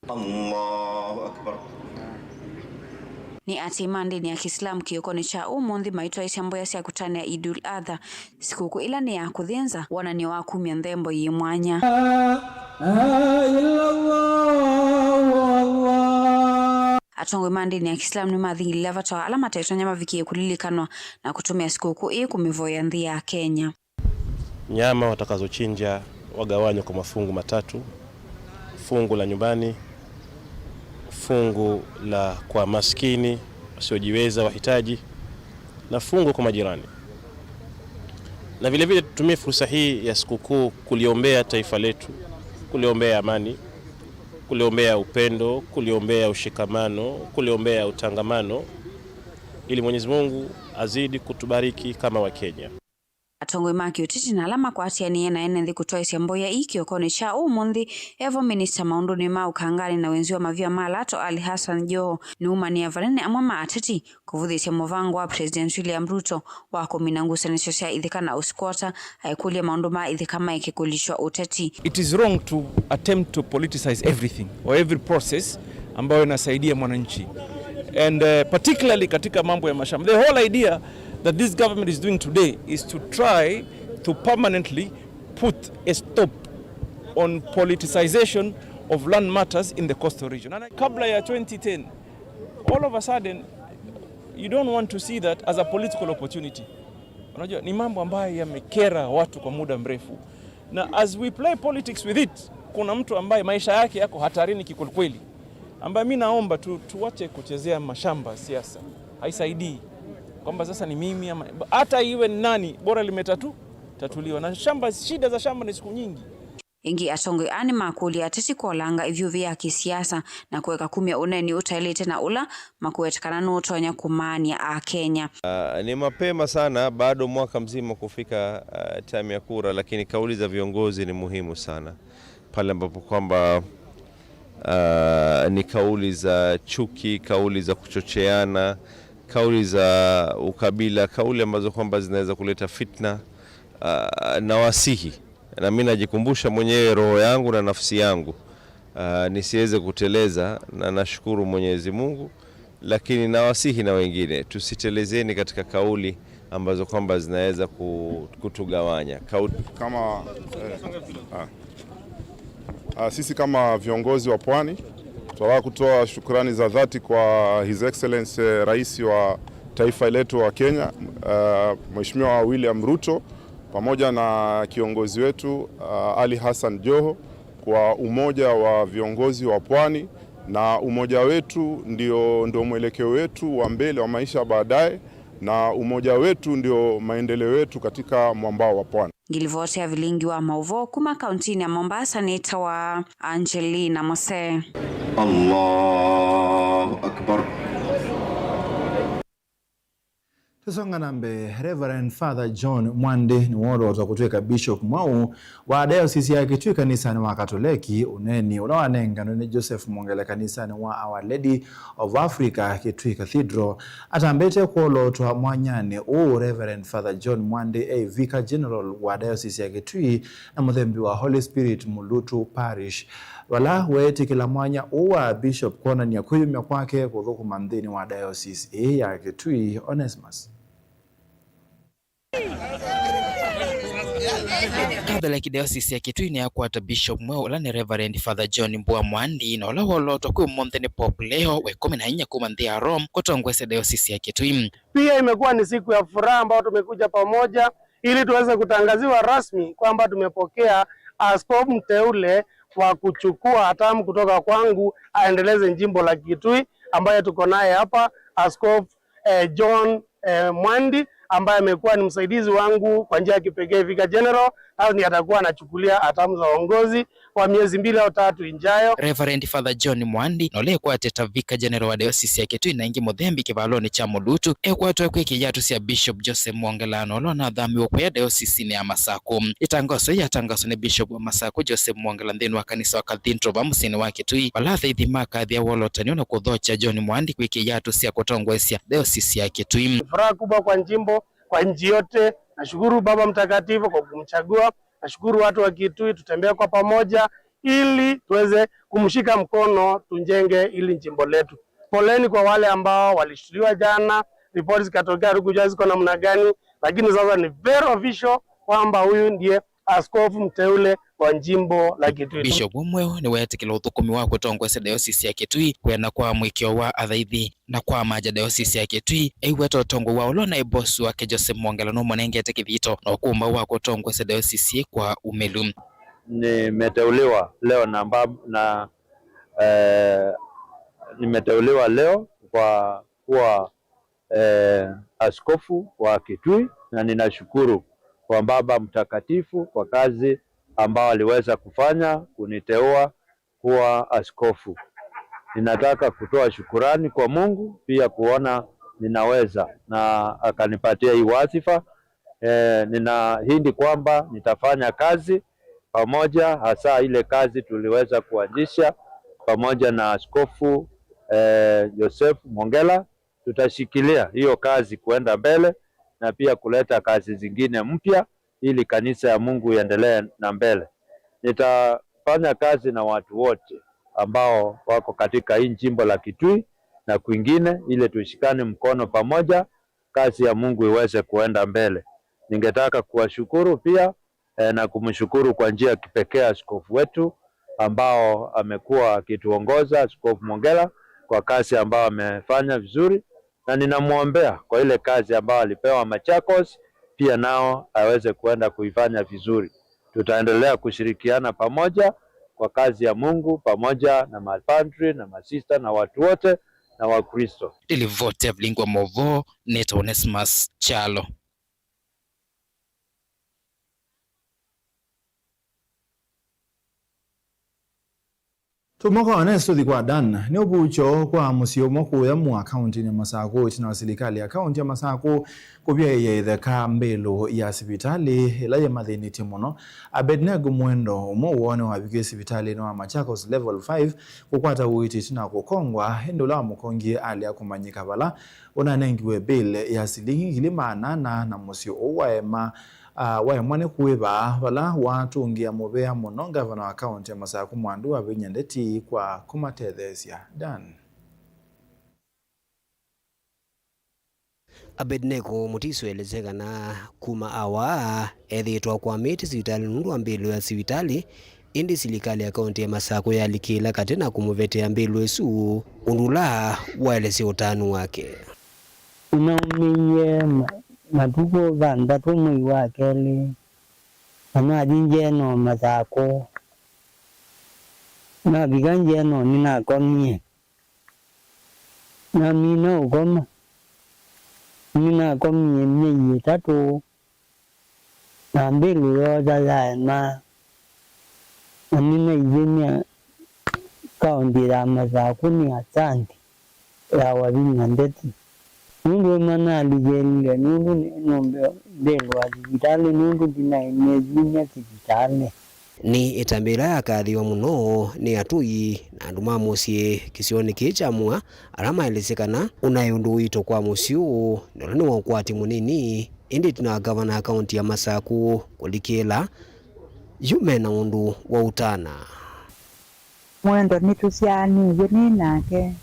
Allahu Akbar. Nĩ atĩĩi ma ndĩni ya Kĩsilamu kĩokonĩ kya ũmũnthĩ maitwaĩsya mboya sya kũtanĩa Idul Adha, sikũkũ ĩla nĩ ya kũthĩnza, wonany'o wa kumya nthembo yĩ mwanya. Atongoi ma ndĩni ya Kĩsilamu nĩmathing'ĩlĩlya vata wa ala matetonya mavikĩe kũlilikanwa na kũtũmĩa sikũkũ ĩĩ kũmĩvoya nthĩ ya Kenya. Nyama watakazochinja wagawanywe kwa mafungu matatu: fungu la nyumbani, fungu la kwa maskini, wasiojiweza, wahitaji, na fungu kwa majirani. Na vile vile tutumie fursa hii ya sikukuu kuliombea taifa letu, kuliombea amani, kuliombea upendo, kuliombea ushikamano, kuliombea utangamano, ili Mwenyezi Mungu azidi kutubariki kama Wakenya. Atongoi ma kĩũteti na ala makwatĩanĩe na ene nthĩ kũtwaĩsya mboya ii kĩokonĩ kya ũmũnthĩ, evo minista maũndũnĩ ma ũkanganĩ na wenzi wa mavia ma lato, Ali Hassan Joho, nĩumanĩa vanene amwe ma ateti kũvũthĩĩsya mũvango wa President William Ruto wa kũmina ngusanĩsyo sya itheka na ũskwota, aikũlya maũndũ ma itheka maeke kũlikywa ũteti. It is wrong to attempt to politicize everything or every process ambayo inasaidia mwananchi. And, uh, particularly katika mambo ya mashamba. The whole idea that this government is doing today is to try to permanently put a stop on politicization of land matters in the coastal region. And kabla ya twenty ten, all of a sudden, you don't want to see that as a political opportunity. Unajua, ni mambo ambayo yamekera watu kwa muda mrefu. Na as we play politics with it, kuna mtu ambaye maisha yake yako hatarini kikwelikweli, ambaye mi naomba tu, tuache kuchezea mashamba siasa. Haisaidii. Kwamba sasa ni mimi ama, hata iwe ni nani, bora limetatu-, tatuliwa. Na shamba, shida za shamba ni siku nyingi. Ĩngĩ, atongoi aa nĩmakũlya ateti kolanga ĩvyũvĩ ya kĩsiasa na kũeka kumya ũneeni ũtaĩlĩte na ũla makũweta kana nũtonya kũmaany'a Akenya. Ah, ni mapema sana, bado mwaka mzima kufika, ah, time ya kura, lakini kauli za viongozi ni muhimu sana. Pale ambapo kwamba, ah, ni kauli za chuki, kauli za kuchocheana, kauli za ukabila, kauli ambazo kwamba zinaweza kuleta fitna, ah, na wasihi Na mi najikumbusha mwenyewe roho yangu na nafsi yangu, ah, nisiweze kuteleza, na nashukuru Mwenyezi Mungu, lakini nawasihi na wengine, tusitelezeni katika kauli ambazo kwamba zinaweza ku-, kutugawanya. Kau- Kama, eh, ah. Ah, sisi kama viongozi wa Pwani, tunataka kutoa shukrani za dhati kwa His Excellency, eh, Rais wa taifa letu wa Kenya, ah, Mheshimiwa William Ruto, pamoja na kiongozi wetu, ah, Ali Hassan Joho, kwa umoja wa viongozi wa Pwani Na umoja wetu ndio, ndio mwelekeo wetu wa mbele wa maisha baadaye, na umoja wetu ndio maendeleo yetu katika mwambao wa pwani. Ngilivoti ya vilingi wa mauvoo kuma kauntinĩ ya Mombasa nĩtawa Angelina Mose. Allahu Akbar. Tũsonga na mbee, Reverend Father John Mwandi nĩwoolotwa kũtw'ĩka Bishop mweũ wa Diocese ya Kitui kanisanĩ wa Katoleki, ũneeni ũla wanenganwe nĩ Joseph Mwongela kanisanĩ wa Our Lady of Africa, Kitui Cathedral. Atambĩte kwolotwa mwanyanĩ ũũ, Reverend Father John Mwandi e Vicar General wa Diocese ya Kitui na mũthembi wa Holy Spirit Mulutu Parish, vala weetĩkĩla mwanya ũũ wa Bishop kwonany'a kwĩyumya kwake kũthũkũma nthĩnĩ wa Diocese ĩĩ ya Kitui. Onesmus. Katholeki Diocese ya Kitui nĩyakwata Bishop mweũ, ũla nĩ Reverend Father John Mbua Mwandi, na ũla wolotwa kwĩ ũmũnthĩ nĩ Pope Leo wa ĩkũmi na inya kuma nthĩ ya Rome kũtongoesya Diocese ya Kitui. Pia imekuwa ni siku ya furaha ambayo tumekuja pamoja ili tuweze kutangaziwa rasmi kwamba tumepokea askofu mteule wa kuchukua hatamu kutoka kwangu aendeleze jimbo la Kitui ambaye tuko naye hapa, Askofu eh, John eh, Mwandi, ambaye amekuwa ni msaidizi wangu kwa njia ya kipekee Vicar General, na ndiye atakuwa anachukulia hatamu za uongozi kwa miezi mbili au tatu ijayo. Reverend Father John Mwandi, na ũla ekwatĩte ta Vicar General wa Diocese ya Kitui na ĩngĩ mũthembi kĩvalonĩ kya Mulutu, ekwatwe kwĩ kĩyatũ sya Bishop Joseph Mwongela, na ũla ũnathamiwe kũya Diocesinĩ ya Masakũ. Ĩtangaso yĩĩ yatangaswa nĩ Bishop wa Masakũ Joseph Mwongela nthĩnĩ wa kanisa wa Cathedral va mũsyĩnĩ wa Kitui, vala athaithi makathĩa wolotani na kũthokya John Mwandi kwĩ kĩyatũ sya kũtongoesya Diocese ya Kitui. Ni furaha kubwa kwa jimbo, kwa nchi yote. Nashukuru Baba Mtakatifu kwa kumchagua. Nashukuru watu wa Kitui, tutembea kwa pamoja ili tuweze kumshika mkono, tujenge ili jimbo letu. Poleni kwa wale ambao walishtuliwa jana, ripoti zikatokea, hatukujua ziko namna gani, lakini sasa ni very official kwamba huyu ndiye askofu mteule wa jimbo la Kitui. Bishop mweũ nĩweetĩkĩla ũthũkũmi wa kũtongoesya Diocese ya Kitui kwĩana kwa mũĩkĩĩo wa athaithi na kwamany'a Diocese ya Kitui ĩiweta ũtongoi wa ũla ũnaĩ boss wake Joseph Mwongela nũmũnengete kĩthito na ũkũmbaũ wa kũtongoesya Diocese kwa umĩlu. Nimeteuliwa leo na mba-, na, eh, nimeteuliwa leo kwa kuwa eh, askofu wa Kitui, na ninashukuru kwa Baba Mtakatifu kwa kazi ambayo aliweza kufanya kuniteua kuwa askofu. Ninataka kutoa shukurani kwa Mungu pia kuona ninaweza na akanipatia hii wadhifa. Eh, ninaahidi kwamba nitafanya kazi pamoja, hasa ile kazi tuliweza kuanzisha pamoja na Askofu, eh, Joseph Mwongela. Tutashikilia hiyo kazi kuenda mbele na pia kuleta kazi zingine mpya ili kanisa ya Mungu iendelee na mbele. Nitafanya kazi na watu wote ambao wako katika hii jimbo la Kitui na kwingine ili tushikane mkono pamoja, kazi ya Mungu iweze kuenda mbele. Ningetaka kuwashukuru pia eh, na kumshukuru kwa njia ya kipekee askofu wetu ambao amekuwa akituongoza, Askofu Mwongela, kwa kazi ambayo amefanya vizuri, na ninamwombea kwa ile kazi ambayo alipewa Machakos, pia nao aweze kuenda kuifanya vizuri. Tutaendelea kushirikiana pamoja kwa kazi ya Mungu, pamoja na mapadri na masista na watu wote na Wakristo. Nĩ livoti ya vilingi wa mauvoo, nĩtawa Onesmus Kyalo. Tũmũka Onestus tũthi kwa Dan. Nĩ ũvuky'o kwa mũsyĩ ũmwe kũya Mua kaũntĩnĩ ya Masakũ, ĩtina wa silikalĩ ya kaũntĩ ya Masakũ kũvyaĩĩa ĩtheka mbĩlũ ya sivitalĩ ĩla yĩmathĩnĩtye mũno. Abednego Mwendo, ũmwe woo nĩwavikie sivitalĩnĩ wa Machakos Level five kũkwata ũiiti ĩtina wa kũkongwa, ĩndĩ ũla wamũkongie alea kũmanyĩka vala ũnanengiwe bill ya silingi ngili maana ana na mũsyĩ ũũ waema, ah, waemwa nĩ kũĩva, vala watũngĩa mũvea mũno ngavana wa kaũntĩ ya Masakũ Mwandu Wavinya Ndeti kwa kũmatetheesya. Dan. Abednego Mutiso elesya kana kuma awaa ethĩĩtwe akwamĩte sivitalĩ nũndũ wa mbĩlũ ya sivitalĩ, ĩndĩ silikalĩ ya kaũntĩ ya Masakũ yalikĩĩla katĩ na kũmũvetea mbĩlũ ĩsu, ũndũ ũla waelesya ũtanu wake. Nĩnaumĩie ma-, matukũ thanthatũ mwei wa kelĩ, na nathi ngyeno Masakũ. Navika nzĩa no nĩnakomie. Namina ũkoma. Nĩnakomie myei ĩtatũ, na mbĩlũ yoosa yaema, na nĩnaithĩnĩa kaũntĩ ya Masakũ nĩ Asante ya Wavinya Ndeti, nũndũ ĩmwe nalikĩlile nũndũ nĩ nũmbe mbĩlũ wa sivitalĩ nũndũ ndinaĩ nĩthĩnĩa sivitalĩ. Nĩ ĩtambya ĩla yakathiwa mũno nĩ atũi na andũ ma mũsyĩ kĩsionĩ kĩĩ kya Mua, ala maelesye kana ũnaĩ ũndũ wĩto kwa mũsyĩ ũũ, na ũla nĩ wa ũkwati mũnini, ĩndĩ ĩtina wa ngavana wa kaũntĩ ya Masakũ kũlikĩla, yu mena ũndũ wa ũtana. Mwendwa nĩtũsyaanĩw'e nĩ nake.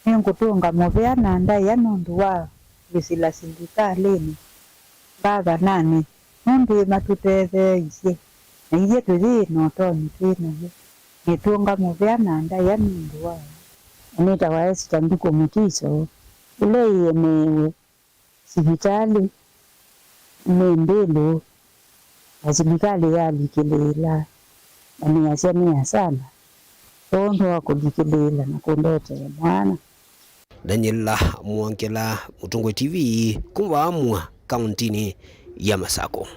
Nĩngũtũnga mũvea na ndaĩa nũndũ wa kwĩsĩla silikalĩnĩ, ngavananĩ, nũndũ nĩmatũtetheeisye, na ithyĩ tũyĩ na ũtonyi twĩ naw'o. Nĩtũnga mũvea na ndaĩa nũndũ wao. Nĩtawa Esther Nduku Mutiso, ĩla ĩemeewe sivitalĩ nĩ mbĩlũ, na silikalĩ yalikĩlĩĩla, na nĩasya nĩ asala kwondũ wa kũlikĩlĩĩla na kũndetee mwana. Daniela Mwongela, Mũtongoi T V, kuma vaa Mua, kaũntĩnĩ ya Masakũ.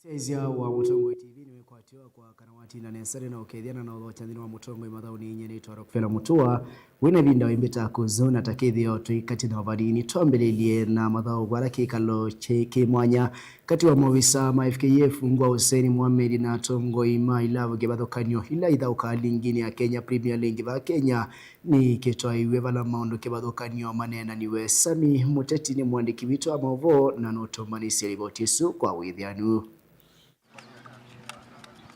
Syaisya wa Mũtongoi T V nĩwĩkwatĩwa kwa kana watinda nesa na ũkethĩana na ũthokya nthĩnĩ wa Mũtongoi mathaũnĩ. Inyie nĩtwa Rockefeller Mutua. Wĩna ĩvinda wĩmbĩta kũzona ta kĩthĩo tũikatĩna vanini. Twambĩlĩlye na mathaũ vala kĩkalo kĩ mwanya katĩ wa maovisa ma F K F Ngwa Hussein Mohamed na atongoi ma ilavu kĩvathũkany'o ila ithaũkaa lingini ya Kenya Premier League va Kenya nĩkĩtwaĩwe vala maũndũ kĩvathũkany'o maneenaniwe. Sami Mũteti nĩ mũandĩki witũ wa maũvoo na nũtũmbanĩsye livoti ĩsu kwa wĩthĩanu.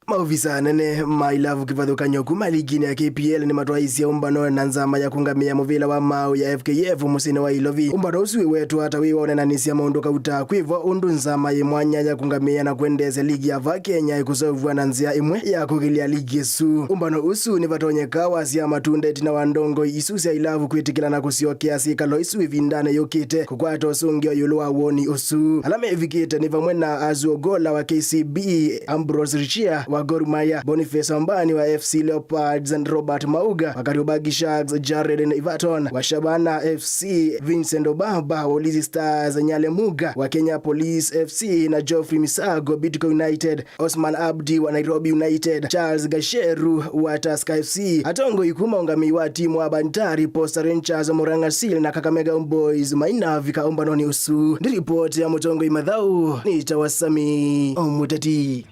Maovisa anene ma ilavu kĩvathũkany'o kuma liginĩ ya K P L nĩmatwaĩisye ũmbano na nzama ya kũngamĩa mũvĩla wa maaũ ya F K F mũsyĩnĩ wa Ilovi. Ũmbano ũsu wĩwetwa ta wĩ wa ũneenanĩsya maũndũ kauta. Kwĩvo ũndũ nzama yĩ mwanya ya kũngamĩa na kwendeesya ligi ya va Kenya ĩkũseũvw'a na nzĩa ĩmwe ya kũkĩlya ligi ĩsu. Ũmbano ũsu nĩvatonyeka wasyaa matunda ĩtina wa ndongoi isu sya ilavu kwĩtĩkĩlana kũsyokea syĩkalo isu ĩvindanĩ yũkĩte kũkwata ũsũngĩo ĩũlũ wa woni ũsu. Ala mevikĩte nĩ vamwe na Azuo Gola wa K C B, Ambrose Richia wa Gor Mahia, Boniface Ombani wa F C Leopards, and Robert Mauga wa Kariobangi Sharks, Jared Everton wa Shabana F C, Vincent Obaba wa Ulinzi Stars, Nyale Muga wa Kenya Police F C, na Geoffrey Misago, Bidco United, Osman Abdi wa Nairobi United, Charles Gasheru wa Tusker F C, atongoi kuma ũngamĩi wa timu wa Bantari, Posta Rangers, Murang'a Seal na Kakamega Homeboyz mainavika ũmbanonĩ ũsu. Nĩ ripoti ya mũtongoi mathaũ, nĩtawa Sami Mũteti.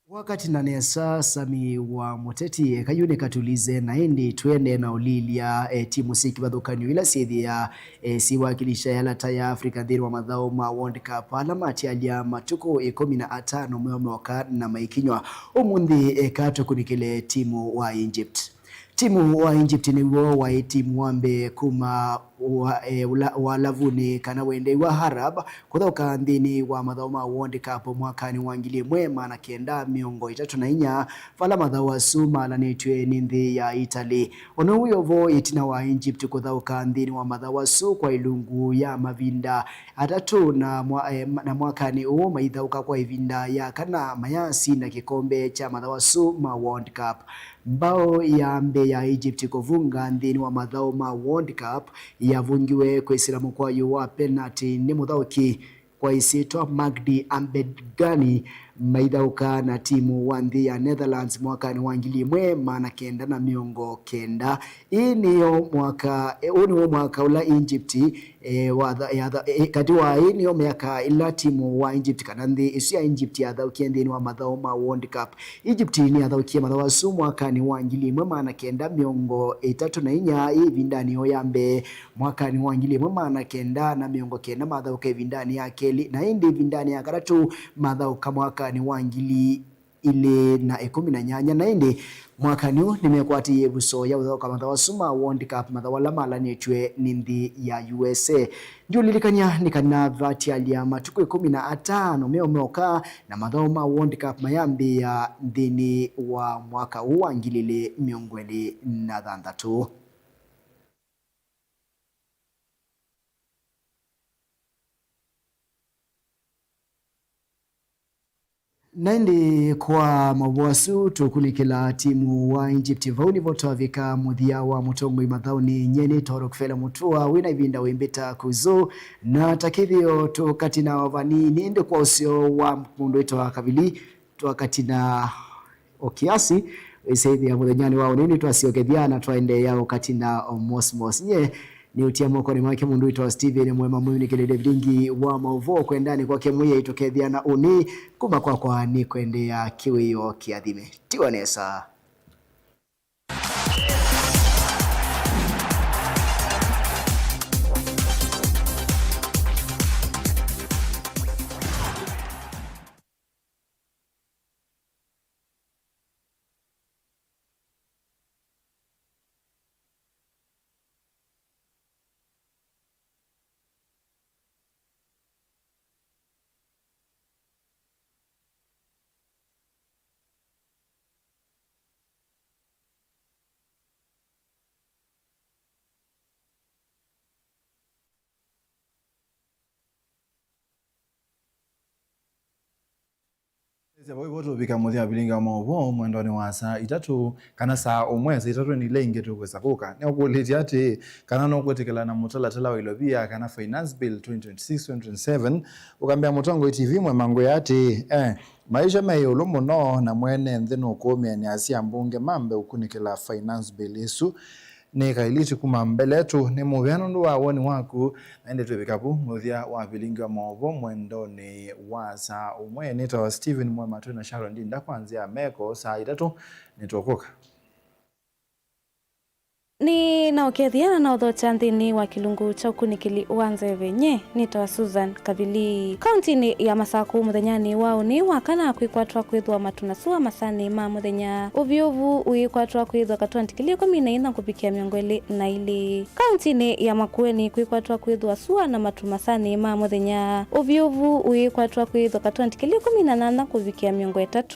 Wakati na nesa, Sami wa Mũteti, eka yu nĩkatulize, na ĩndĩ twĩendee na ũlilya, e, timu syĩ kĩvathũkany'o ila syĩthĩaa, e, siwakilisha yalata ya Africa nthĩnĩ wa mathaũ ma World Cup, ala matialya matukũ ĩkũmi na atano mweo moka na maikinywa. Ũmũnthĩ, eka tũkunĩkĩle timu wa Egypt. Timu wa Egypt nĩw'o waĩ timu wa mbee kuma wa, e, ũla, walavunĩ kana wendei wa Arab kũthaũka nthĩnĩ wa mathaũ ma World Cup mwakanĩ wa ngili ĩmwe maana kenda mĩongo ĩtatũ na inya, vala mathaũ asu maalanĩtw'e nĩ nthĩ ya Italy. Ona ũu wĩ o vo, ĩtina wa Egypt kũthaũka nthĩnĩ wa mathaũ asu kwa ilungu ya mavinda atatũ na mwa-, e, ma-, na mwakanĩ ũũ maithaũka kwa ĩvinda ya kana mayasinda kĩkombe kya mathaũ asu ma World Cup. Mbaũ ya mbee ya Egypt kũvunga nthĩnĩ wa mathaũ ma World Cup yavungiwe kwĩsĩla mũkwayũ wa penalty nĩ mũthaũki kwa ĩsyĩtwa Magdi Abdegani maithaũka na timu wa nthĩ ya Netherlands mwakanĩ wa ngili ĩmwe maana kenda na mĩongo kenda. Ĩĩ nĩyo mwaka, ũũ nĩw'o mwaka ũla Egypt, eh, watha-, yatha-, eh, katĩ wa, ĩĩ nĩyo mĩaka ĩla timu wa Egypt kana nthĩ ĩsu ya Egypt yathaũkie nthĩnĩ wa mathaũ ma World Cup. Egypt nĩyathaũkie mathaũ asu mwakanĩ wa ngili ĩmwe maana kenda mĩongo ĩtatũ na inya, ĩĩ ĩvindanĩ yoo ya mbee. Mwakanĩ wa ngili ĩmwe maana kenda na mĩongo kenda mathaũka ĩvindanĩ ya kelĩ, na ĩndĩ ĩvindanĩ ya katatũ mathaũka mwakanĩ wa ngili ilĩ na ĩkũmi na nyanya, na ĩndĩ mwakanĩ ũũ nĩmekwatĩie ĩvuso ya ũthaũka mathaũ asu ma World Cup, mathaũ ala malanĩtw'e nĩ nthĩ ya U S A. Ndiũlilikany'a nĩ kana vatialya matukũ ĩkũmi na atano meo meoka, na mathaũ ma World Cup mayambĩĩa nthĩnĩ wa mwaka ũũ wa ngili ilĩ mĩongo ĩlĩ na thanthatũ. Na ĩndĩ kwa maũvoo asu tũkunĩkĩla timu wa Egypt. Vau nĩvo twavika mũthya wa mũtongoi mathaũnĩ. Nyie nĩ Toro Kufela Mutua, wĩna ĩvinda wĩmbĩta kuzu, na ta kĩthĩo tũkatina o vanini, ĩndĩ kwa ũseo wa mũndũ wĩtawa Kavili, twakatina o kiasi. Ĩsaĩthĩa mũthenyanĩ wa ũnĩ nĩtwasyokethya na twaendeea ũkatina o mosmos. Nyie nĩũtia mokonĩ make mũndũ wĩtawa Steven Mwema, mwĩunĩkĩlĩle vilingi wa maũvoo kwendanĩ kwake Mwĩai, tũkethĩa na ũnĩ kuma kwakwa nĩ kwendeea kĩwĩoo kĩathime. Tiwa nesa. Ĩsya vau ivo tũvika mũthya wa vilingi wa maũvoo mwendonĩ wa saa itatũ, kana saa ũmwe, saa itatũ nĩ ila ingĩ tũkwĩsa kũka. Nĩũkũlĩtye atĩĩ, kana nũkwĩtĩkĩla na mũtalatala wa ilovia kana Finance Bill twenty twenty-six twenty twenty-seven? Ũkambĩa mũtongoi T V Mwema ngwĩa atĩĩ, eh, maisha me ĩũlũ mũno, na mwene nthĩ nũkũũmĩa nĩ asia mbunge mambe ũkunĩkĩla Finance Bill ĩsu. Nĩ kailiti kuma Mbeletu, nĩ mũvea nũndũ wa woni waku, na ĩndĩ twĩvika vu mũthya wa vilingi wa maũvoo mwendonĩ wa saa ũmwe. Nĩtawa Steven Mwema, twĩ na Sharon Ndinda kwa nzĩa ya meko. Saa itatũ nĩtũkũka. Nĩ na ũkethĩa na na ũthokya nthĩnĩ wa kĩlungu kya ũkunĩkĩli wa nzeve. Nye nĩtawa Susan Kavili. Kauntinĩ ya Masakũ mũthenyanĩ wa ũnĩ wa kana kwĩkwatwa kwĩthwa matu na sua masanĩ ma mũthenya. Ũvyũvu ũyĩkwatwa kwĩthwa katwantĩ kĩlĩ ĩkũmi na inya kũvikĩa mĩongo ĩlĩ na ilĩ. Kauntinĩ ya Makueni kwĩkwatwa kwĩthwa sua na matu masanĩ ma mũthenya. Ũvyũvu ũyĩkwatwa kwĩthwa katwantĩ kĩlĩ ĩkũmi na nyanya kũvikĩa mĩongo ĩtatũ.